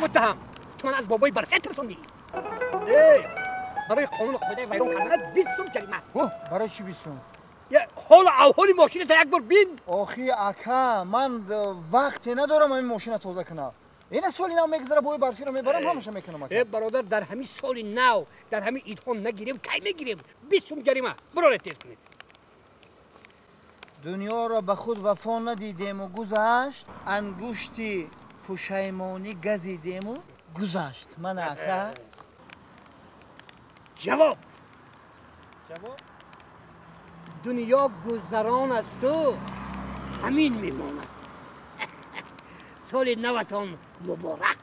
متهم تو من از بابای برفت ترسوندی. برای قانون خدای ویران کردن 20 سوم جریمه. اوه برای چی 20 سوم؟ یه حال احوال ماشین تا یک بار بین. آخی اکا من وقتی ندارم این ماشین تازه کنم. این سال نو میگذره بوی برفی رو میبرم همش میکنم اکا. برادر در همین سال نو در همین عیدها نگیریم کی میگیریم؟ 20 سوم جریمه. برو تیز کنید. دنیا را به خود وفا ندیدیم و گذشت، انگشتی پشیمانی گزیدیم و گذشت. من اکا جواب جواب دنیا گذران است و همین میماند. سال نوتان مبارک.